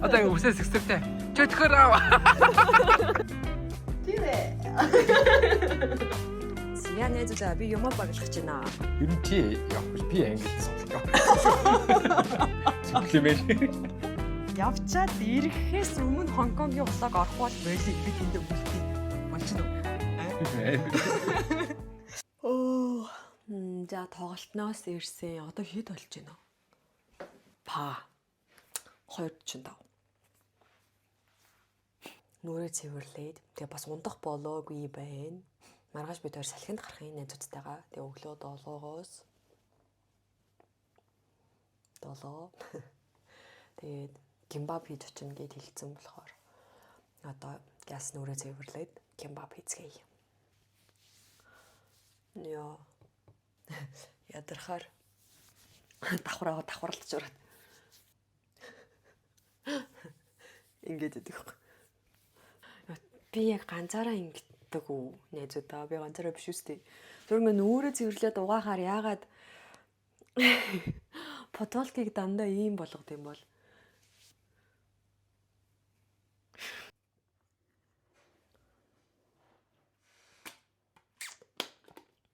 Одоо ингэ үсээ сэгсэртэй. Чөтгөр ав. Тийм ээ. Яа найзуудаа би юмаа баглах гэж байна. Ер нь чи явах биш би англи судлах. Зүглэмээр. Явчаад ирэхээс өмнө Хонконгийн улааг орох бол байли би тэнд үлдээ. Болчихно уу? Оо. За тоглолтноос ирсэн. Одоо хэд болж байна? Па. 2:45. Нүрээ цэвэрлээд тэгээ бас ундах болоогүй байна. Маргааш бид хоёр салхинд гарахын найзуудтайгаа. Тэгээ өглөө 7-оос 7. Тэгээд кимбаб хийж очино гэд хэлсэн болохоор одоо газ нүрээ цэвэрлээд кимбаб хийцгээе. Яа. Ядархаар давхраа давхарлаж ураад. Ингээд идэх байхгүй. Би яг ганцаараа ингэдэг үү найзуудаа. Би ганцаараа биш үстэй. Зүр ингээ нүрээ цэвэрлээд угаахаар яагаад потолкийг дандаа ийм болгод юм бол.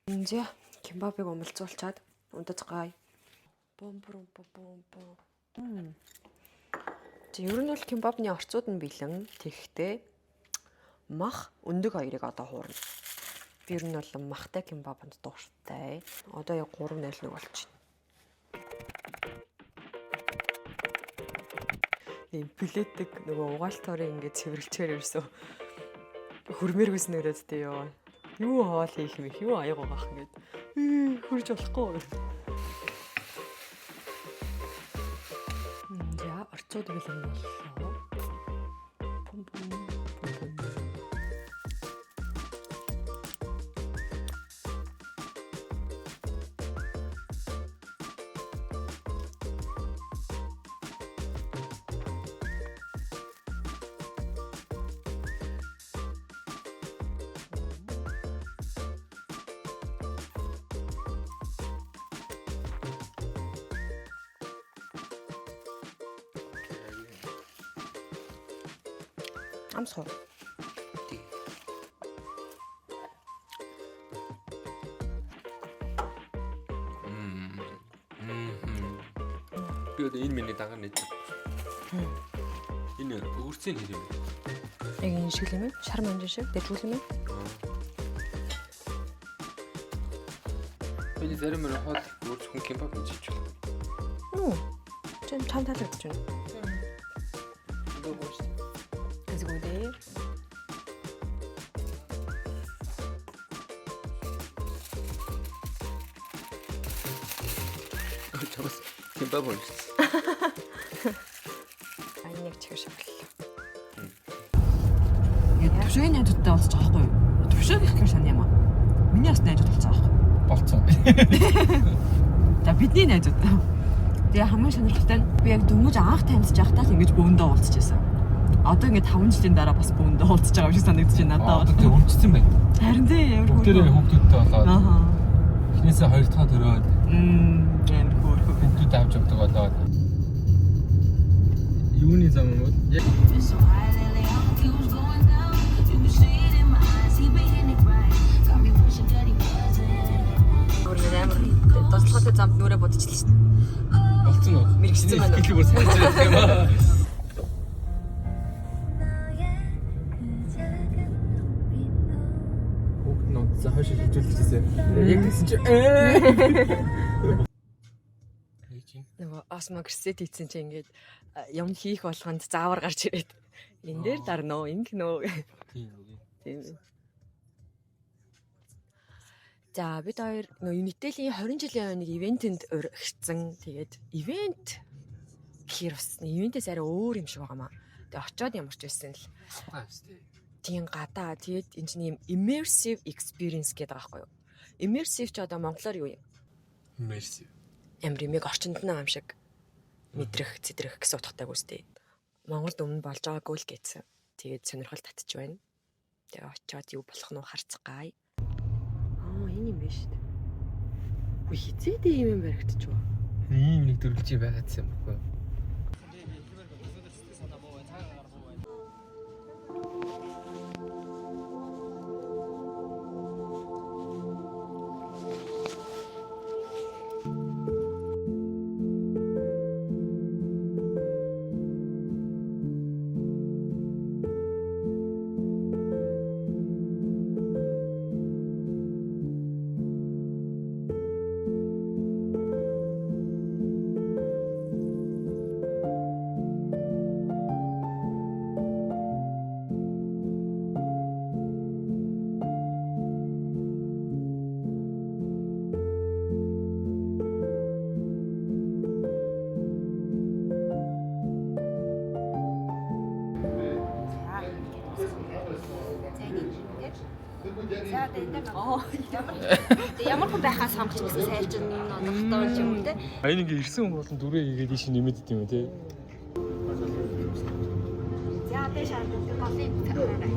Энд кимбабыг умалцуулчаад унтацгаая. Бум бум бум бум бум. Тэг ер нь бол кимбабны орцууд нь бэлэн. Тэгэхдээ мах өндөг хоёрыг одоо хуурна. Би ер нь бол махтай кимбабанд дуртай. Одоо яг 3:01 болж байна. Ийм плетэг нөгөө угаалтаараа ингээд цэвэрлчээр ерөөсөө хөрмээргүйс нөрөөд тэ ёо. Юу хоол хийх юм бэ? Юу аяг угаах ингээд. Хөрж болохгүй. За, орцууд бэлэн боллоо. Пум пум пум пум. Амсгоо. Би одоо энэ миний дагар нийт. Энэ өгөрцийн хэр юм бэ? Яг энэ шиг юм ээ. Шар манжин шиг дэжгүүл юм ээ. Би зарим өрөө хоол өөр зөвхөн кимбаб хийж ичихлээ. Нүү. Чам чам таалагдчих байна. Одоо гош. Эзгүй дээ. Чамаас кимбаб уншсан. А энэ яг чихэр шиг боллоо. Ингээд төвшөөний найзуудтай уулзаж байгаа байхгүй юу? Төвшөө гэх юм шаны юм аа. Миний бас найзууд болсон байгаа байхгүй. Болцсон. За бидний найзууд. Тэгээ хамгийн сонирхолтой нь би яг дөнгөж анх танилцж байхдаа л ингэж бөөндөө уулзаж байсан. Одоо ингээд 5 жилийн дараа бас бөөндөө уулзаж байгаа юм шиг санагдаж байна надад. Одоо тэг өмчсөн байна. Харин тий ямар Бүгдээрээ хүүхдүүдтэй болоод Ааха. эхнээсээ хоёр дахь төрөөд Амар хөөрхөн. хүүхдүүдээ авч явдаг болоод. Юуны зам юм бол? Яг It's so high lately, all the queues going down. You can see it in my eyes, he been hitting it right. Got me wishing that he wasn't. Өөр нэр амар дуслахтай замд нүрээ будчихлаа шүү дээ. болцсон уу? Мэргэжсэн байна уу? Сэтгэлийг бүр сайжрах юм аа. Хүүхд нь унтсан хойш хижүүлчихсэн. Яг тэгсэн чи ээ. Нөгөө Осмо Гэрсэт хийсэн чи ингээд юм хийх болгонд заавар гарч ирээд энэ дээр дарна уу, ингэнэ үү. Тийм үү. Тийм. За бид хоёр нөгөө Unitel-ийн 20 жилийн нэг ивентэнд уригдсан. Тэгээд ивент гэхэр бас ивентээс арай өөр юм шиг байгаа маа. Тэгээд очиод ямар ч байсан л тийм гадаа тэгээд энэ чинь юм immersive experience гэдэг байгаа байхгүй юу? Immersive ч одоо монголоор юу юм? Мерси. Ямар юмыг орчинд нь байгаа юм шиг мэдрэх, зэдрэх гэсэн утгатай гүстэй. Монголд өмнө болж байгаагүй л гэсэн. Тэгээд сонирхол татчих байна. Тэгээ очиод юу болох нь харцгаая. Аа, энэ юм байна шүү дээ. Үгүй хизээдээ ийм юм баригдчихв. Ийм нэг дөрвөлжий байгаадсан юм баггүй. Цайны тийм. За одоо энэ дээр ямар хүн байхаа сонгоч гэсэн сайлжин онготой ч юм уу те. А энэ ингээ ирсэн хүн болон дүрээ хийгээд ийш нэмэд идэм юм тий. За одоо шаардлагатай голын цахаарай.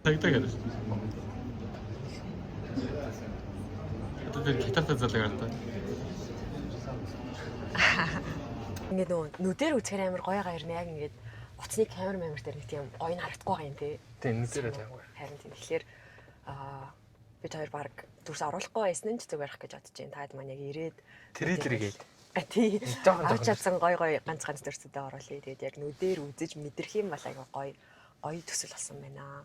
Тагдаг яриа. Одоо тэр гитартай залуу гардаг. Ингээд нөгөө нүдээр үзэхээр амар гоё гайрна яг ингээд утасны камер мамер дээр нэг тийм гоё нь харагдахгүй байгаа юм тий. Тийм нүдээр л амар. Харин тийм тэгэхээр аа бид хоёр баг зүрс оруулахгүй байсан нь ч зүгээр ах гэж бодож байна. Таад маань яг ирээд Трейлер гээд. А тий. Жохон Авч жохон. чадсан гоё гоё ганц ганц дүрсүүдээ оруулъя. Тэгээд яг нүдээр үзэж мэдрэх юм бол айгаа гоё гоё төсөл болсон байна.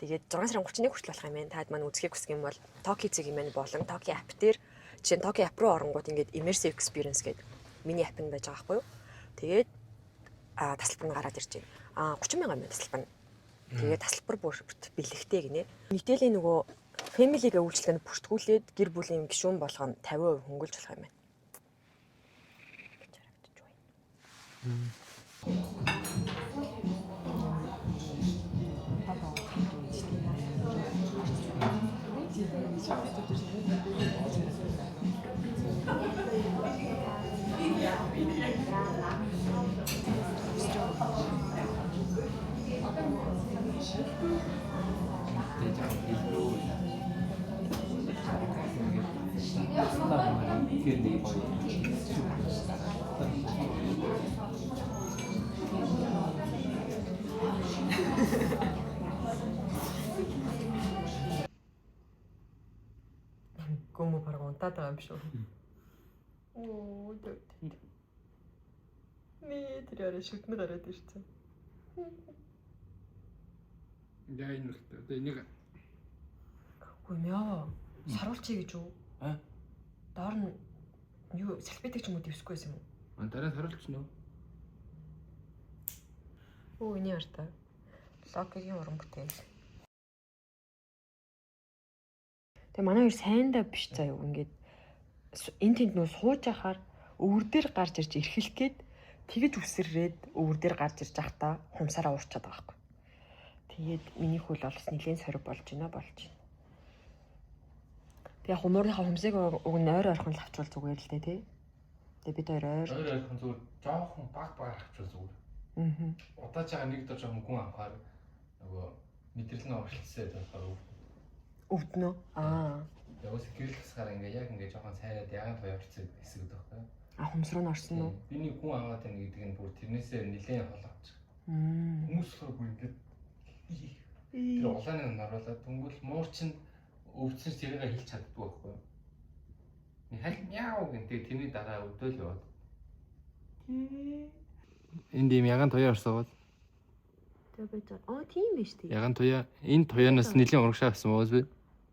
Тэгээд 6 сарын 31 хүртэл болох юм байна. Таад маань үзхийг хүсэх юм бол Toki цэг юм байна болон Toki app дээр жишээ нь Toki app руу оронгууд ингээд immersive experience гэдэг миний app нь байж байгаа байхгүй юу? Тэгээд тасалбар нь гараад ирж байна. А 30 мянган юм тасалбар нь. Тэгээд тасалбар бүрт бэлэгтэй гинэ. Нийтээлийн нөгөө family-гээ үйлчлэгэнд бүртгүүлээд гэр бүлийн гишүүн болгон 50% хөнгөлж болох юм байна. Гэж харагдаж байна. Тэр нэг гоё. Гүмүү бараг унтаад байгаа юм шүү. Оо төт. Нэ тэр яриа шүтэн гараад ирсэн. Яа энэ үлдээ. Одоо энийг Үгүй мяа. Саруулчий гэж үү? Аа? Доор нь юу салфетик ч юм уу дэвсэхгүй байсан юм уу? А дараа харуулчихна уу? Өө энэ ярта. Локигийн уран бүтээл. Тэгээ манай хоёр сайндаа биш заяа ингээд энэ тэнд нөө сууж ахаар өвөр дээр гарч ирж эрхэлэх гээд тэгэж үсрээд өвөр дээр гарч ирж ахтаа хумсаараа уурчаад байгаа байхгүй. Тэгээд миний хөл бол бас нэлээд сорив болж байна болж байна. Тэг яг муурынхаа хумсыг уг нь ойр ойрхон л авчвал зүгээр л дээ тий. Тэгээ бид хоёр ойр. Ойр ойрхон зүгээр жоохон баг баг авчвал зүгээр. Аа. Удааж байгаа нэг дор жоохон гүн авахаар нөгөө мэдрэл нь оршилцээ болохоор Өвднө. Аа. Ягуус гэрэл тасгаар ингээ яг ингээ жоохон цайраад ягаан туяа орцсон хэсэг байхгүй. А хумс руу н орсон уу? Биний гүн аваад байна гэдэг нь бүр тэрнээсээ нэлээд хол авчих. Мм. Хүмүүс болохоор бүр ингээ тэр улааныг нь оруулаад дөнгөл муур чинь өвдсөн ч тэрийг хэлж чаддгүй байхгүй. Нэг хал мяу гэн тэгээ тэрний дараа өвдөөл яваад. Энд ийм ягаан туяа орсоогоод Тэгээ байж байгаа. Аа тийм биш тий. ягаан туяа энэ туяанаас нэлийн урагшаа авсан байгаас би.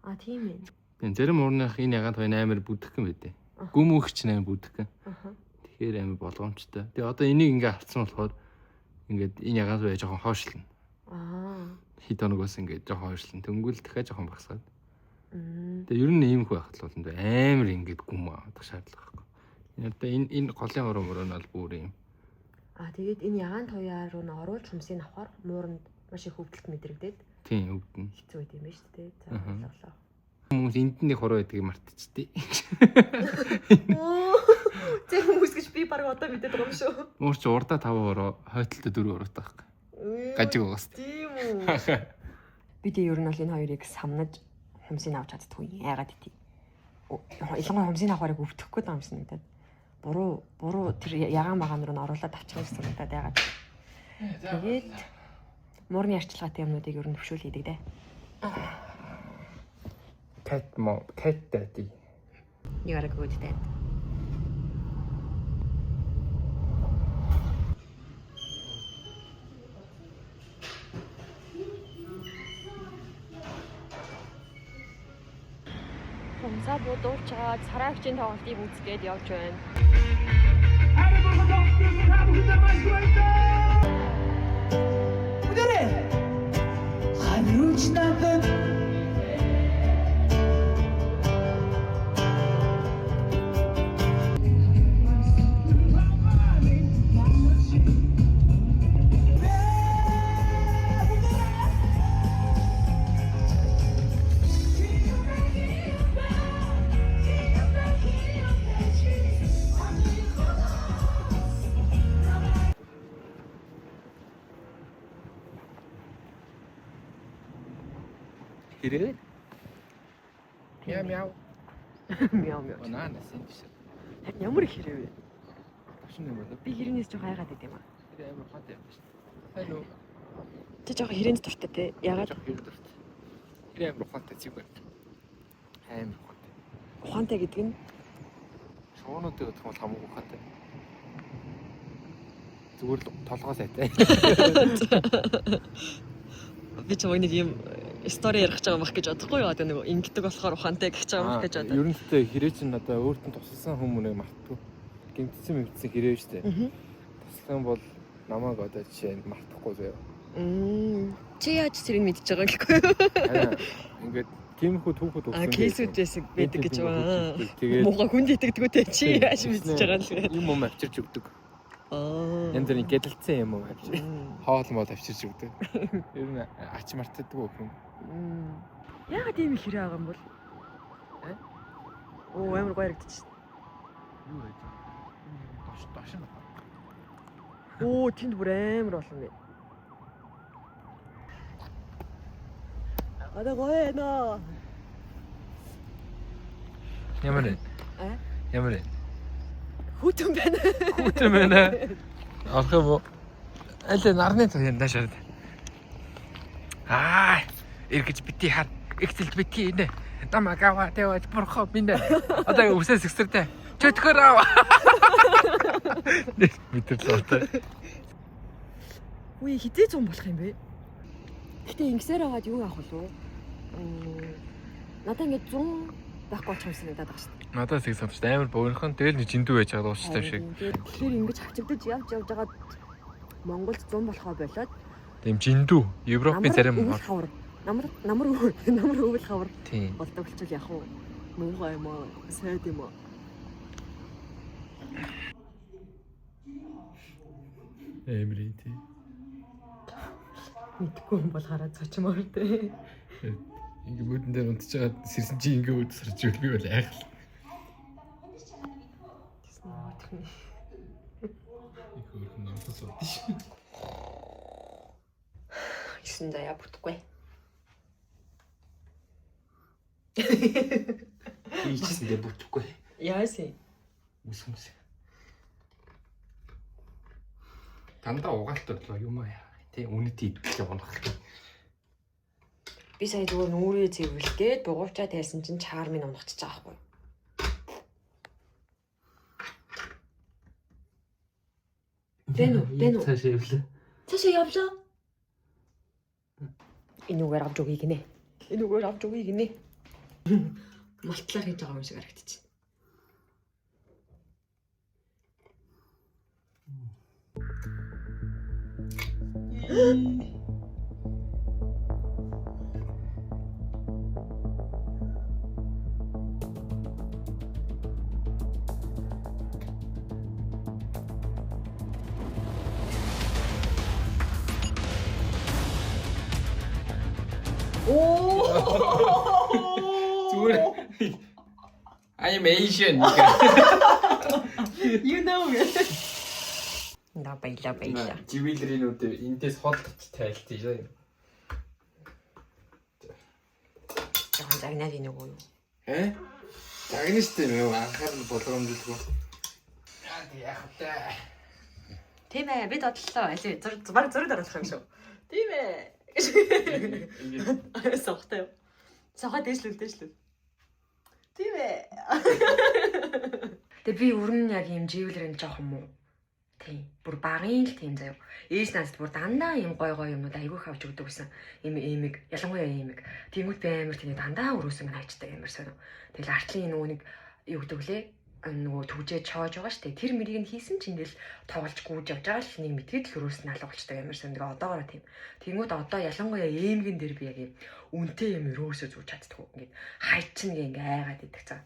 А тийм ээ. Энэ зарим уурных энэ ягаан туяа амар бүдэхгэн байдэ. Гүм өгч амар бүдэхгэн. Аха. Тэгэхээр амар болгоомжтой. Тэгээ одоо энийг ингээ авцсан болохоор ингээд энэ ягаан туяа жоохон хойшлно. Аа. Хэд хоногоос ингээд жоохон хойшлно. Тэнгүүл дахиад жоохон багасгаад. Мм. Тэгээ ер нь ийм хүү байхад л болно. Амар ингээд гүм авах шаардлага байхгүй. Энэ одоо энэ энэ голын уран мөрөө нь бол бүр юм. А тэгээд энэ ягаан туяа руу н оруулж хумсыг авахар мууранд маш их өвдөлт мэдрэгдээд Тийм өвдөн. хэцүү байт юм байна шүү дээ. За Аха. ойлголоо. Хүмүүс энд нэг хуруу байдгийг мартчихдээ. Оо. Зэ хүмүүс гэж би баг одоо мэдээд байгаа юм шүү. Муур чи урдаа 5 хуруу, хойтолтой 4 хуруутай байхгүй. Гажиг байгаас. Тийм үү. Би тэг ер нь бол энэ хоёрыг самнаж хумсыг авч чаддгүй. Яагаад гэв. Ялангуяа хумсыг авахарыг өвдөхгүй даа юм санагдаад. Буруу буруу тэр ягаан магаан руу н оруулаад авчих юм санагдаад яагаад. Тэгээд муурны арчилгаатай юмнуудыг ер нь төвшөөл хийдэг дээ. Cat mom, cat daddy. You are a good dad. Хумсаа будуулчаад сараагчийн тоглолтыг үзгээд явж байна. Хариуч надад. Хэрэг. Мяу мяу. Мяу мяу. Онаа насан биш. Харин ямар их хэрэг вэ? Тавшин юм байна. Би хэрэнээс жоох айгаад байт юм аа. Тэр амар ухаантай юм байна шүү дээ. Сайн уу? Чи жоох хэрээнд дуртай те. Ягаад Жоох хэрэг дуртай. Тэр амар ухаантай зүг байна. Амар ухаантай. ухаантай гэдэг нь Шуунуудыг бодох юм бол хамаагүй ухаантай. Зүгээр л толгоо сайтай. Би ч нэг юм стори ярих гэж байгаа юм бах гэж бодохгүй юу? Одоо нэг ингэдэг болохоор ухаантай гэж байгаа юм бах гэж бодоо. Ер нь гэхдээ хэрэг чинь одоо өөрт нь тусалсан хүмүүнийг мартдаг. Гэмтсэн мэмтсэн хэрэг шүү дээ. Туслах юм бол намайг одоо жишээ нь мартахгүй заяа. Чи яаж тэрийг мэдж байгаа гэхгүй юу? Харин ингээд тиймэрхүү түүхүүд А өгсөн. кейсүүд байсан байдаг гэж байна. Тэгээд Муухай хүнд итгэдэггүй те чи яаж мэдж байгаа юм бэ? Юм юм авчирч өгдөг. Аа. Янз бүрийн гэдэлцэн юм юм авчир. Хоол мол авчирч өгдөг. Ер нь ач мартдаггүй хүн. Яагаад ийм их хэрэг байгаа юм бол? Э? Оо амар гоё харагдчих. Юу байж вэ? Дош дош юм байна. Оо тэнд бүр амар олон бэ. Одоо гоё ээ. Ямар вэ? Э? Ямар вэ? Хүүтэн байна. Хүүтэн байна. Орох юм уу? Аль нарны цаа юм даашаад. Аа, эргэж бити хар. Игцэлд бити инэ. Намайг аваа тавиад бурхан минь. Одоо өвсөө сэгсэртэй. Чөтгөр ав. Мэдэрлээ одоо. Үгүй хизээ зун болох юм бэ? Гэтэ ингэсээр аваад юу авах вэ? Надаа ингэ 100 байхгүй болчих юм санагдаад байгаа шүү дээ. Надад сэг санагдаж амар богинохон тэгэл нэг жиндүү байж байгаа ууштай шиг. Тэгэхээр ингэж хавчигдаж явж явж байгаад Монголд 100 болохоо болоод Тийм жиндүү. Европын зарим өвөл хавар намар намар намар өвөл хавар Тийм. болдог болчихвол яг уу муухай юм аа сайд юм аа. Амар юм тий. Мэдхгүй юм бол хараад цочмоор те. Ингээ мөрдөн дээр унтж байгаа сэрсэн чи ингээ үүд сарж ивэл би бол айхал. Тэсэн нөгөөх нь. Их өөрхөн номтой суудсан шүү. 9 заяа бүтэхгүй. Ийчсэндээ бүтэхгүй. Яасан? Үс хүмүүс. Дандаа угаалт өглөө юм аа. Тэ үнэт идэвхтэй унах. Би сая зүгээр нүрээ цэвэрлэх гээд бугуувчаа тайлсан чинь чаар минь унахчихж байгаа байхгүй. Бэн үү? Бэн үү? Цаашаа явлаа. Цаашаа явлаа. Энэ үгээр авч өгье гинэ. Энэ үгээр авч өгье гинэ. Малтлаар хийж байгаа юм шиг харагдчих. Зүгээр I am Asian. You know. Да баяла баяла. Живэлринүүд эндээс хол тайлтж байна. Жохон загнаад ийн үгүй юу? Э? Загна штэ юм анхаарал болгоомжлгүй. Яа тэг яах вэ? Тийм ээ, бид бодлоо. Аль зур баг зураг даруулах юм шүү. Тийм ээ. Ингээд Сохтой юу? Сохоо дээшлүүл дээшлүүл. Тийм ээ. Тэгээ би өрн нь яг юм живлэр нь жоохон муу. Тийм. Бүр багын л тийм заяа. Ээж надад бүр дандаа юм гой гой юмнууд айгүй их авч өгдөг гэсэн. Им эмэг, ялангуяа эмэг. Тэнгүүд би амар тийм дандаа өрөөсөн хайчдаг амар сонио. Тэгэл артлын нөгөө нэг юу гэдэг лээ нөгөө түгжээ чоож байгаа штэ. Тэр мэрийг нь хийсэн чинь ингээл тоглож гүйж явж байгаа л нэг мэдгээд л өрөөс нь алга болчдаг амар сонио. Тэгээ одоогоороо тийм. Тэнгүүд одоо ялангуяа эмгэн дээр би яг юм үнэтэй юм өрөөсөө зүүж чаддаггүй. Ингээд хайчин гэ ингээ айгаад идэх цаа.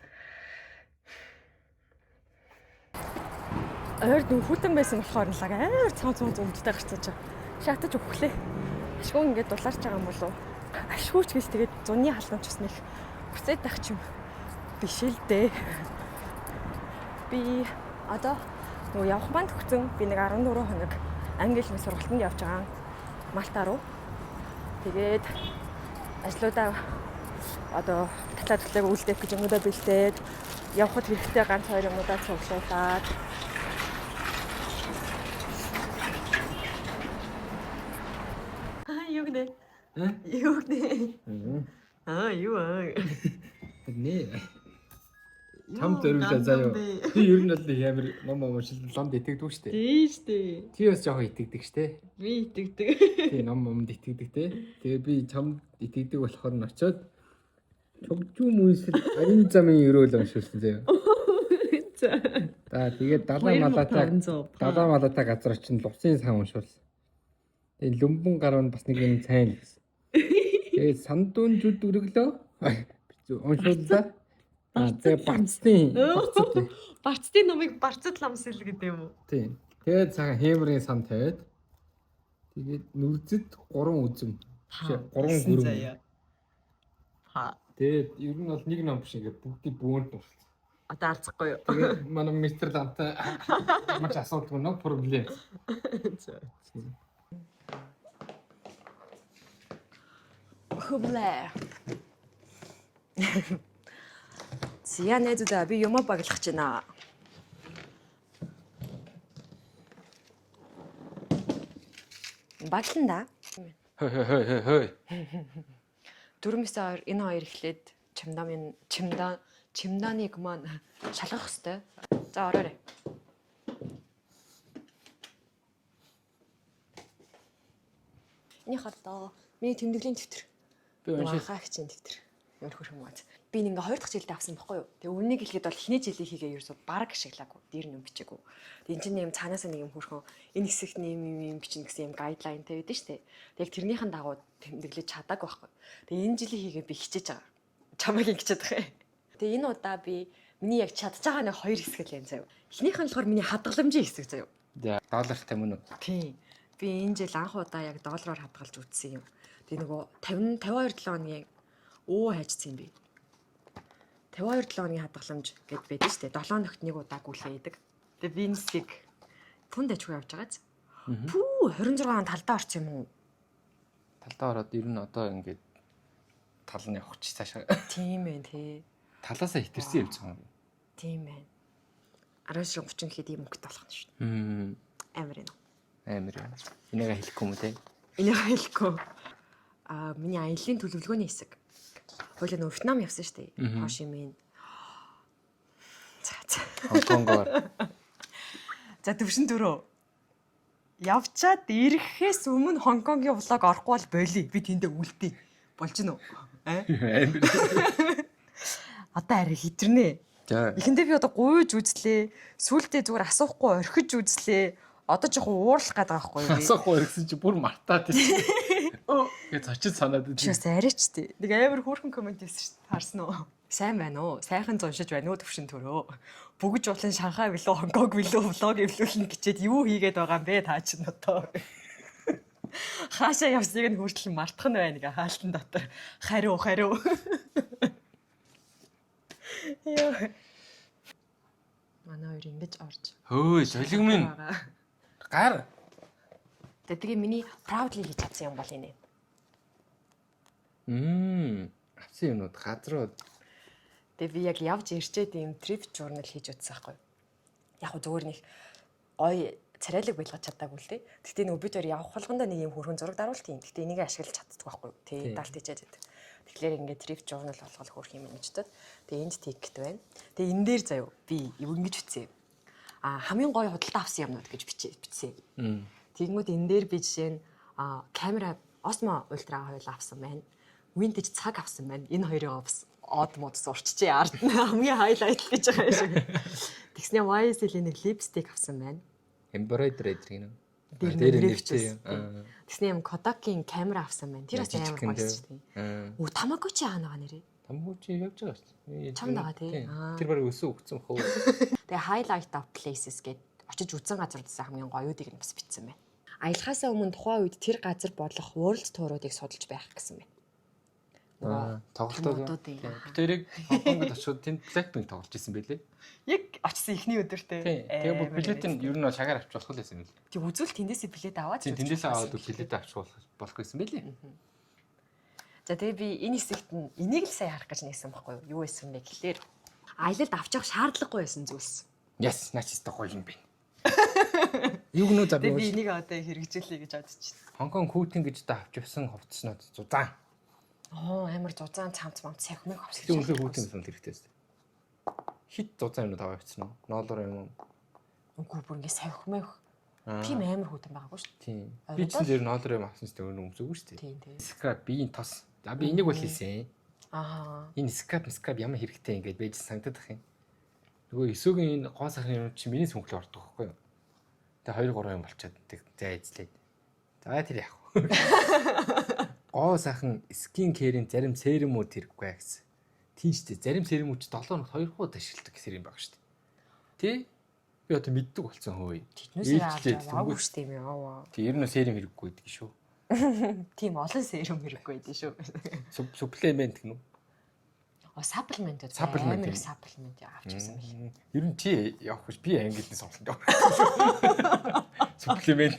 Ойр нүг хүтэн байсан болохоор нь лаг амар цоо цоо зүмжтэй гарцсан чи. Шатаж өгөхлээ. Ашгүй ингээд дулаарч байгаа юм болов уу? Ашгүй ч гэж тэгээд зуны халуун ч бас нэг хүсээд байх ч юм биш л дээ. Би одоо нөгөө явах маань төгсөн. Би нэг 14 хоног англи хэлний сургалтанд явж байгаа. Малта руу. Тэгээд ажлуудаа Одоо татлаа татлааг үлдээх гэж юмудаа бэлдээд явхад хэрэгтэй ганц хоёр юмудаа цуглуулад Аа, юу гэнэ? Юу гэнэ? Аа, юу аа? Нэ. Чамд зориулаа заяа. Би ер нь бол их амар ном уншил ламд итгэдэг шүү дээ. Тийм шүү дээ. Чи бас жоохон итгэдэг шүү дээ. Би итгэдэг. Тий, ном номд итгэдэг те. Тэгээ би чамд итгэдэг болохоор нь очиод Чогжүү мөнсөл аян замын өрөөл уншуулсан заяа. За. За тэгээд далаа малаатай газар очин луцын сан уншуулсан. Тэгээд лүмбэн гарав нь бас нэг юм сайн л гэсэн. Тэгээд сандуун зүд өрөглөө уншууллаа. Аа тэгээд барцдын барцд. Барцдын номыг барцад ламсэл гэдэг юм уу? Тийм. Тэгээд цагаан хэмрийн сан тавиад тэгээд нүрзэд 3 үзэм. 3 гүрэм. Та. Тэгээд ер нь бол нэг ном биш ингээд бүгдийг бүүнд дурсан. Одоо алцахгүй юу? Тэгээд манай мистер Ламтай ямар ч асуудалгүй no problem. За. Хөблээ. Зя найзуудаа би юмаа баглах гэж байна. Баглан да. Хой хой хой хой хой. 4-9 энэ хоёр эхлээд чимдамын чимдаа чимдааныг маань шалгах хэвээр. За ороорой. Энийг харлаа. Миний тэмдэглэлийн дэвтэр. Би уншиж Хаагчийн дэвтэр. Ямар хөрх юм уу. Би нэг ингээ хоёр дахь жилдээ авсан байхгүй юу? Тэгээ өмнөнийг хэлэхэд бол эхний жилийн хийгээ ерөөсөө бараг ашиглаагүй. Дээр нь юм бичээгүй. Тэгээ энэ чинь юм цаанаасаа нэг юм хөрхөн энэ хэсэгт нэг юм юм юм бичнэ гэсэн юм гайдлайнтай байдэн штэ. Тэгээ яг тэрнийхэн дагуу тэмдэглэж чадаагүй байхгүй. Тэгээ энэ жилийн хийгээ би хичээж байгаа. Чамайг ингэж байгаа юм. Тэгээ энэ удаа би миний яг чадж байгаа нэг хоёр хэсэг л юм заяа. Эхнийх нь болохоор миний хадгаламжийн хэсэг заяа. За доллартай мөн үү? Тийм. Би энэ жил анх удаа яг доллараар хадгалж үзсэн юм. Тэгээ нөгөө 50 52 7 хоногийн өө хайжсан юм би. 52 7 хоногийн хадгаламж гэд байдаг шүү дээ. 7 хоногт нэг удаа гүйлгээ хийдэг. Тэгээ би энэ хэсгийг пунд ажгүй явж байгааз. Пүү 26 он талдаа орсон юм уу? Талдаа ороод ер нь одоо ингээд тал нь явах чи цаашаа. Тийм ээ тий. Талаасаа хитэрсэн явж байгаа юм. Тийм ээ. 19 30 гэхэд ийм мөнгөтэй болох нь шүү дээ. Мм. Амар юм. Амар юм. Энийг хэлэхгүй юм уу те? Энийг хэлэхгүй. Аа миний аяллаа төлөвлөгөөний хэсэг. Хойлоо нөө Вьетнам явсан шүү дээ. Хоши Мин. За за. Хонконгоор. За төвшин дөрөө. Явчаад ирэхээс өмнө Хонконгийн влог орохгүй бол болий. Би тэндээ үлдээ. Болж гин үү? Аа? Амар. Одоо арай хитэрнэ. За. Эхэндээ би одоо гуйж үзлээ. Сүүлдээ зүгээр асуухгүй орхиж үзлээ. Одоо жоохон уурлах гээд байгаа байхгүй юу? би? Асуухгүй ирсэн чи бүр мартаад ирсэн. Гээ зочид санаад Чи бас арайч тий. Нэг амар хөөрхөн комент хийсэн шүү дээ. Харсан уу? Сайн байна уу? Сайхан зуншиж байна уу төвшин төрөө? Бүгж улан Шанхай билүү Хонконг билүү влог эвлүүлнэ гэчээд юу хийгээд байгаа юм бэ та чинь одоо? Хаашаа явсныг нь хүртэл мартах нь байна гэ хаалтан дотор. Хариу хариу. Яа. Манай хоёр ингэж орж. Хөөе, солиг минь. Гар. Тэгээ миний proudly хийж чадсан юм бол энэ. Мм. Авсан юмнууд газрууд. Тэгээ би яг явж ирчээд ийм trip journal хийж утсан байхгүй. Яг гоо зүгээр нэг гоё царайлаг байлгаж чадаагүй л дээ. Гэтэ нөгөө бид хоёр явах болгондоо нэг ийм хөрхөн зураг даруулт юм. Гэтэ энийг ашиглаж чаддаггүй байхгүй. Тэ далт хийчээд байдаг. Тэгэхээр ингээд trip journal болгол хөрх юм ингэж бодоод тэгээ энд ticket байна. Тэгээ энэ дээр заяо би ингэж бичсэн. А хамгийн гоё худалдаа авсан юмнууд гэж бичсэн. Тэгэнгүүт энэ дээр би жишээ нь камера Osmo Ultra хоёул авсан байна. Vintage цаг авсан байна. Энэ хоёрыг бас од мод зурчжээ ард нь хамгийн хайлайт гэж байгаа юм шиг. Тэгснэ YSL-ийн нэг lipstick авсан байна. Embroidery гэдэг юм. Дээр нь Дээр нь нэрээ нэртэй бичсэн. юм. Тэгснэ юм Kodak-ийн камера авсан байна. Тэр бас амар Жижигхэн гоё тий. шүү дээ. Үу Tamagotchi аана байгаа нэрээ. Тамгууч явж байгаа шүү дээ. Чамд байгаа тий? Аа. Тэр баг өсөө өгцөн хөө. Тэгээ highlight of places гээд очиж үзсэн газруудаас хамгийн гоёудыг нь бас бичсэн байна. Аялахаасаа өмнө тухайн үед тэр газар болох world tour-уудыг судалж байх гэсэн байна. Аа, тоглолтууд. Томодуудын. Би тэрийг Хонконгод очиод тэнд Blackpink тоглож исэн байлээ. Яг очсон эхний өдөр те. Тийм. Тэгээ бүр билет нь ер нь бол шагаар авч болох л байсан юм билээ. Тэг үзүүл тэндээсээ билет аваад Тийм, тэндээсээ аваад билет авч болох байсан байлээ. За, тэгээ би энэ хэсэгт нь энийг л сая харах гэж нээсэн байхгүй юу? Юу байсан бэ гэхлээр аялалд авч явах шаардлагагүй байсан зүйлс. Yes, наач өстой гоё юм байна. Юу гэнэ за би Тэгээ би энийг одоо хэрэгжүүлэе гэж бодож байна. Хонконг хүүтэн гэж одоо авч явсан хувцснууд зузаан. Оо, амар зузаан цамц мамц сахимыг хувцас. Тэр үнэхээр хүүтэн гэсэн хэрэгтэй байсан. Хит зузаан юмнууд аваа явчихсан уу? Ноолоор юм уу? Үгүй, бүр ингээ сахимыг. Тийм амар хүүтэн байгаагүй шүү дээ. Тийм. Би ч тэр ноолоор юм авсан ч тэр өмсөөгүй шүү дээ. Тийм, тийм. Scrub биеийн тос. За, би энийг бол хийсэн. Энэ scrub scrub ямар хэрэгтэй ингээд байж санагдах юм. Нөгөө эсөгийн энэ гоо сайхны юм чи миний сүнхлээ ордог байхгүй юу? Тэгээ 2 3 юм болчиход тэг зай эзлээд. За, тэр яах вэ? Гоо сайхан skin care-ийн зарим serum үүд хэрэггүй гэсэн. Тийм шүү дээ. Зарим serum үүд чи 7 хоногт 2 удаа ашигладаг гэсэн юм баг шүү дээ. Тэ? Би одоо мэддэг болсон хөөе. Тэднүүсээ авч яваагүй шүү дээ юм яа. Тэг ер нь serum хэрэггүй гэдэг шүү. Тийм олон serum хэрэггүй байдаг шүү. Supplement гэнэ үү? О, supplement үү? Supplement Амар юм. их supplement авч явсан мэл. Ер нь чи явах гэж би англиний сонголт явах. Supplement.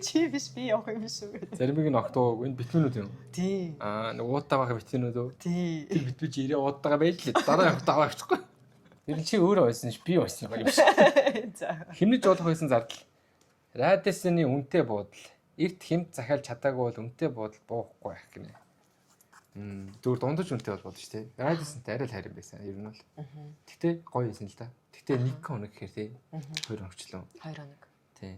Чи биш, би явах юм биш үү? Заримыг нь огтоо энэ витаминууд юм. Тийм. Аа, нэг уудаа байх витаминууд үү? Тийм. Тэр бит би ирээ уудаага байж лээ. Дараа явах даваа авчихгүй. Ер нь чи өөрөө байсан ш би байсан юм шиг. За. Хэмнэж болох байсан зардал. Радисны үнэтэй буудал. Эрт хэмт захиалж чадаагүй бол үнэтэй буудал буухгүй байх гинэ. Зүгээр дундаж үнэтэй бол болно шүү дээ. Радисонтэй арай л харин байсан ер нь бол. Гэтэ гоё байсан л да. Гэтэ нэг хоног гэхээр тий 2 хоногчлоо. 2 хоног. Тий.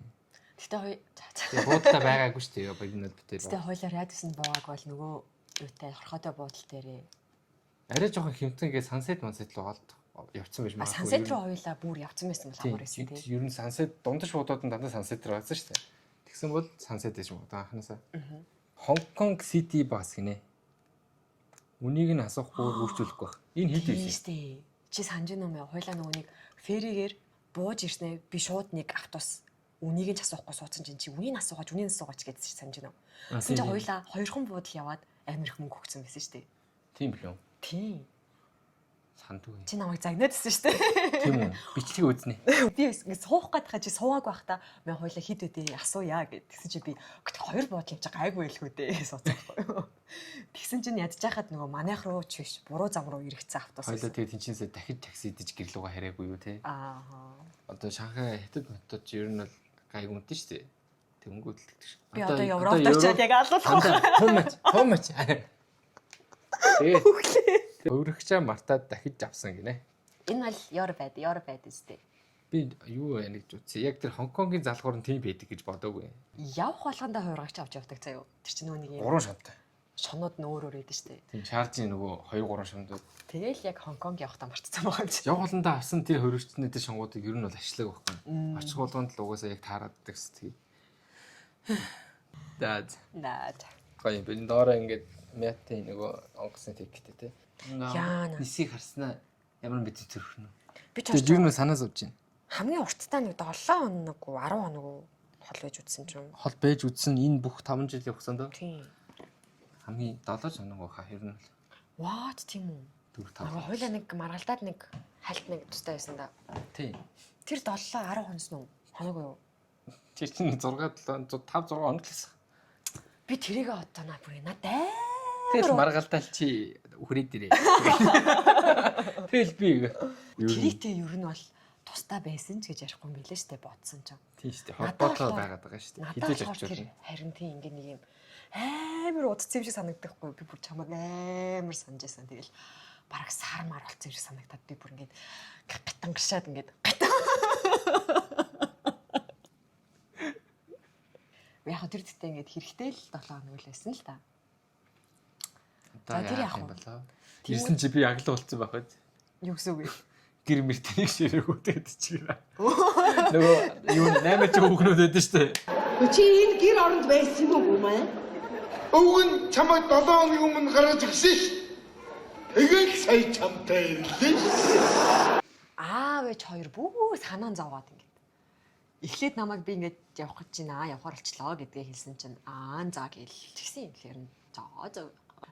Гэтэ хоёр за за. Тэгээ буудлаа байгаагүй шүү дээ. Бод нь бол битэр. Гэтэ хоёлаа Радисон буугааг бол нөгөө юутай хорхотой буудал дээрээ. Арай жоохон хэмтэн ингээд sunset мансет л угаалт явцсан байж А, sunset руу хоёлаа бүр явцсан байсан бол амар байсан тий. Ер нь sunset дундаж буудууд нь дандаа sunset руу байсан шүү дээ. Тэгсэн бол sunset гэж юм уу анханасаа. Хонконг City Bus гинэ. Үнийг нь асуухгүй үржүүлэхгүй байх. Энэ хэд Тийм байсан? шүү дээ. Чи санаж байна уу мэ? Хоёлаа нөгөө нэг ferry гээр бууж ирснээ би шууд нэг автобус үнийг нь ч асуухгүй суудсан чинь чи үнийг асуугач, үнийг асуугач гэдсэн чи санаж байна уу? Тэгсэн чи тийм. хоёлаа хоёрхан буудал яваад амар их мөнгө өгсөн байсан шүү дээ. Тийм билүү? Тийм. Сандгүй. Чи намайг загнаад ирсэн шүү дээ. Тийм үү? Бичлэг үзнэ. Би ингэ суух гээд хаа чи суугаагүй байхдаа мэ хоёлаа хэд өдөө асууя гэд. Тэгсэн чи би "Гэхдээ хоёр буудал юм чи гайгүй байлгүй дээ" гэж суусан байхгүй юу. Тэгсэн чинь ядж хахад нөгөө манайх руу ч биш, буруу зам руу иргэцсэн автобус. Хоёлаа тэгээ тэнчэнсээ дахиж такси идэж гэрлүүгээ хараагүй юу те? Аа. Одоо Шанхай хятад мотод чи ер нь бол гайгүй үнэтэй шүү дээ. Тэг мөнгө хөдөлгдөг ш. Би одоо Европт очиад яг алуулах байх. How much? How much? Тэгээ. Өөрөгчөө мартаад дахиж авсан гинэ. Энэ бол Европ байд, Европ байд үстэй. Би юу байна гэж утсан. Яг тэр Хонконгийн залгуур нь тийм байдаг гэж бодоогүй. Явах болгондоо хувиргагч авч явдаг заяо. Тэр чинь нөгөө нэг юм Гурван шонтой. шонууд нь өөр өөр байдаг штэ. Тийм шааржийн нөгөө 2 3 шондууд. Тэгээл яг Хонконг явахдаа мартсан байгаа юм чи. Явах болондоо авсан тэр хөрөгчний тэр шонгуудыг ер нь бол ашиглаг байхгүй. Очих болгонд л угаасаа яг таарааддаг шүү дээ. За. Наад. Гоё юм. Би доороо ингээд мятын нөгөө онгоцны тикеттэй тий. Яана. Нисийг харснаа ямар мэдээ төрхнө. Би ч Тэр ер нь санаа зовж байна. хамгийн урттай нэг 7 хоног уу, 10 хоног уу хол байж үзсэн чинь. Хол байж үзсэн энэ бүх 5 жилийн хугацаанд Тийм. хамгийн 7 хоног хаа ер нь бол What, тийм үү? 4 5. Нөгөө хоёлаа нэг маргалдаад нэг хальт нэг тустай байсан да. Тийм. Тэр 7 10 хонос нь хоног уу? Тэр чинь 6 7 5 6 хоног л байсан. Би тэрийг одоо наа бүр надад Тэгэл маргалдаал чи хүрээд ирээ. Тэгэл би Тэрийтэй ер нь бол тустай байсан ч гэж ярихгүй юм билээ штэ, бодсон чинь. Тийм шүү дээ. Надад Холбоотой болохоор- байгаад байгаа шүү дээ. Надад Хизээж болохоор очиж тэр байна. харин тийм ингээ нэг юм амар удцсан юм шиг санагдахгүй. Би бүр чамайг амар санаж байсан. Тэгэл бараг сар мар болцсон юм шиг санагдаад би бүр ингээд гатангашаад ингээд гатан. Яг тэр зүйтэй ингээд хэрэгтэй л 7 хоног л байсан л та. Одоо За, тэр яах яах юм вэ? болоо? Ирсэн чи би аглал болцсон байх үү? Юу гэсэн үг вэ? Гэр мэртэнийг ширээгүй тэгээд чигээр. Нөгөө юу 8 ч хүүхнүүд байдаг шүү дээ. Чи энэ гэр оронд байсан юм уу маа? Өвгөн нь чамайг 7 хоногийн өмнө гаргаж өгсөн ш. Тэгэл сая чамтай ирлээ ш. Аав ээж хоёр бүр санаан зовоод ингээд. Эхлээд намайг би ингээд явах гэж байна, явахаар болчлоо гэдгээ хэлсэн чинь аа за гээл тэгсэн юм лэр нь. За за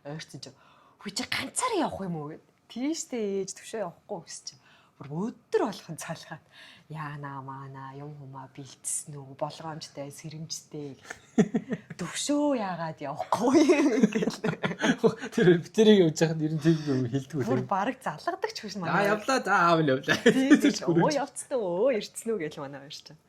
ойрцсон чинь хүй чи ганцаараа явах юм уу гэд. Тийштэй ээж төвшөө явахгүй гэсэн чинь. Бүр өдөр болгон залгаад яана маана юм хумаа бэлдсэн үү, болгоомжтой, сэрэмжтэй. Төвшөө яагаад явахгүй гэл. Тэр битэрийг явж байхад ер нь тийм юм хэлдэг Бүр үү. бараг залгадаг ч хүн За манай. явлаа, за аав нь явлаа. Тийм өө явцсан өө ирцэн үү гэл манай хоёр чинь.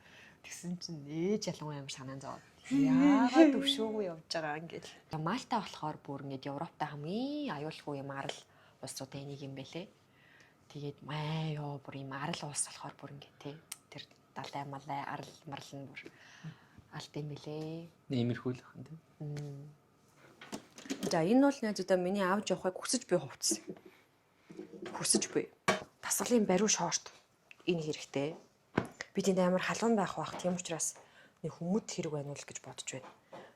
Тэгсэн чинь ээж ялангуяа амар санаан зовоод. Яагаад төвшөөгүй явж байгаа ингээл. Мальта болохоор бүр ингээд Европтой хамгийн аюулгүй юм арал улсуудын нэг юм бэлээ. Тэгээд маа ёо бүр юм арал улс болохоор бүр ингээд те тэр далай малай арал марлан нь бүр алт юм бэлээ. Нэмэрхүү л ах юм те. За энэ бол найзуудаа миний авч явахыг хүсэж буй хувцас. Хүсэж буй. Дасгалын бариу шорт энэ хэрэгтэй. Би тэнд амар халуун байх бах. Тийм учраас нэг хүмүүд хэрэг байна уу гэж бодож байна.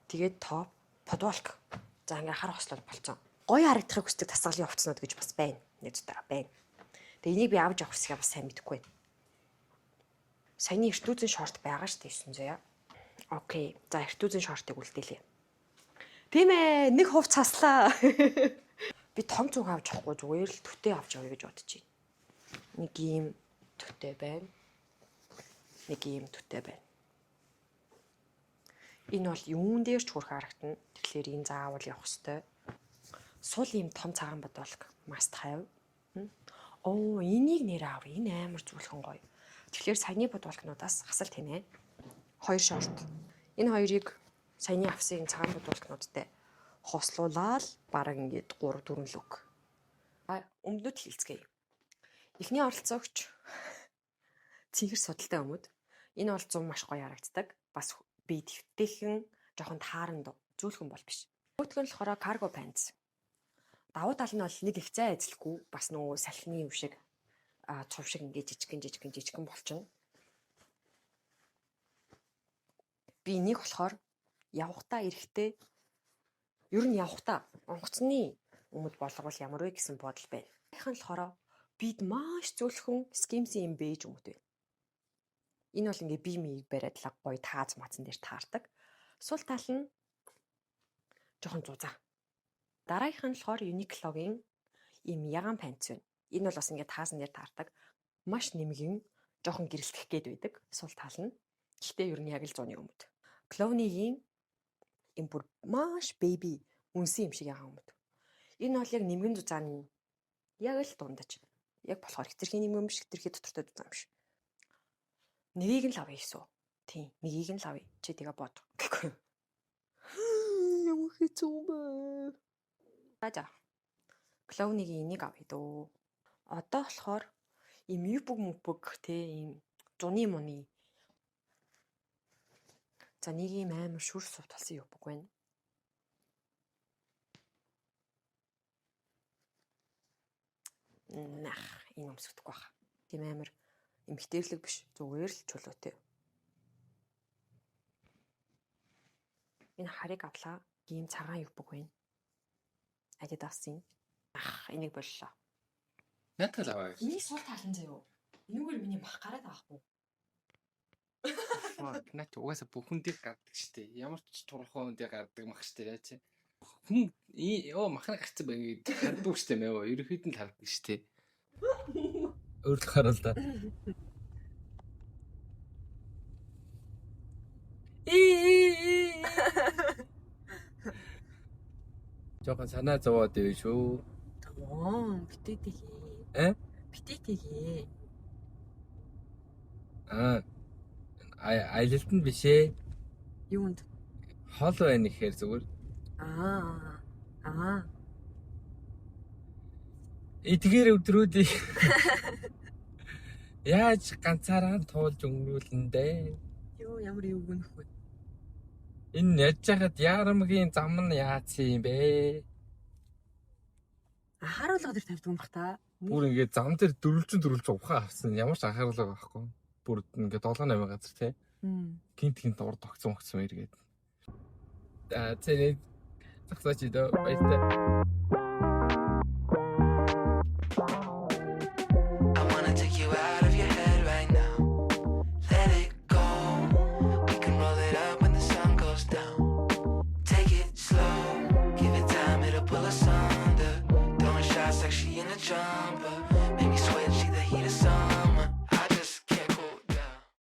Тэгээд топ, подволк. За ингээ хар хослол болцсон. Гоё харагдахыг хүсдэг дасгалын хувцснууд гэж бас байна. Найзуудаа байна. Тэгээ энийг би авч явах хэсгээ бас сайн мэдэхгүй байна. Саяны эртүүзэн шорт байгаа шүү дээ 9 заяа. Окей. За эртүүзэн шортыг үлдээлээ. Тийм ээ, нэг хувц хаслаа. Би том цүнх авч явахгүй зүгээр л төтөө авч явъя гэж бодож байна. Нэг ийм төтөө байна. Нэг ийм төтөө байна. Энэ бол юун дээр ч хүрх харагдана. Тэгэхээр энэ заавал явах ёстой. Сул ийм том цагаан бодолк must have. Оо, энийг нэр аав. Энэ амар зүлхэн гоё. Тэгэхээр саяны бодолкнуудаас хасал тэнэ. Хоёр шорт. Энэ хоёрыг саяны авсан энэ цагаан бодолкнуудтай хослуулаад бараг ингээд 3 4 лүк. А өмнөд хилцгээе. Эхний оролцоогч цэнгэр судалтай өмд. Энэ бол 100 маш гоё харагддаг. Бас би твтэйхэн жоохон тааранд зөөлхөн бол биш. Нөгөөх нь болохоор cargo pants. Давуу тал нь бол нэг их зай эзлэхгүй бас нөгөө салхины юм шиг цов шиг ингээд жижигхэн жижигхэн жижигхэн болчихно. Би энийг болохоор явхдаа эрэхтэй ер нь явхдаа онгоцны өмд болгоул ямар вэ гэсэн бодол байна. Их нь болохоор бид маш зөөлхөн скимсийн юм бэж өмд байна. Энэ бол ингээ бие мийг бариад лаг гоё тааз мацан дээр таардаг. Сул тал нь жоохон зузаан. Дараагийнх нь болохоор Uniqlo-гийн ийм ягаан панц байна. Энэ бол бас ингээ таазан дээр таардаг. Маш нэмгэн, жоохон гэрэлтэх гээд байдаг. Сул тал нь. Гэхдээ ер нь яг л зуны өмд. Клоунигийн ийм бүр маш baby үнсэн юм шиг ягаан өмд. Энэ бол яг нэмгэн зузаан яг л дундаж. Яг болохоор хэтэрхий нэмгэн биш, хэтэрхий дотортой зузаан биш. Нэгийг нь л авъя гэсэн. Тийм, нэгийг нь л авъя. Чи тэгээ бод. Гэхгүй. Ямар хэцүү юм бэ? За. Клоунигийн энийг авъя дөө. Одоо болохоор ийм юпг мүпг те ийм зуны муны. За нэг ийм амар шүр сувт болсон юпг байна. Нах энэ өмсөхдөггүй баха. Тийм амар эмгтээрлэг биш зүгээр л чөлөөтэй. Энэ харыг авлаа. Ийм цагаан юпг байна. Adidas-ын. Ах энийг боллоо. Надад л аваа. Энийг сул талан заяо. Энүүгээр миний мах гараад авахгүй. Fuck, наач угаасаа бүхэн дээр гардаг штэ. Ямар ч турхан хүн дээр гардаг мах штэ яа чи. Хүн ёо махна гарцсан байх гэж харддаг штэ мэ. Ерөнхийд нь л хардаг штэ. Өөрлөх харуул да. Жохон санаа зовоод байв шүү. Оо, битээ тгий. Э? Битээ тгий. Аа. Аялалд нь биш ээ. Юунд? Хол байна гэхээр зүгээр. Аа. Аа. Эдгээр өдрүүдийг яаж ганцаараа туулж өнгөрүүлнэ дээ? Йоо, ямар юу гэнэх вэ? Энэ яаж яхад ярамгийн зам нь яатсан юм бэ? Анхааруулга дээр тавьдаг юм бах та. Бүр ингээд зам дээр дөрвөлжин дөрвөлжин ухаан авсан. Ямар ч анхааруулга байхгүй. Бүр ингээд 7 8 газар тий. Гинт гинт урд огцон огцон эргээд. Аа цэнэ зогсооч дөө баяртай. I wanna take you out of your head right now. Let it go. We can roll it up when the sun goes down. Take it slow. Give it time, it'll pull us under. Throwing shots like she in a jumper.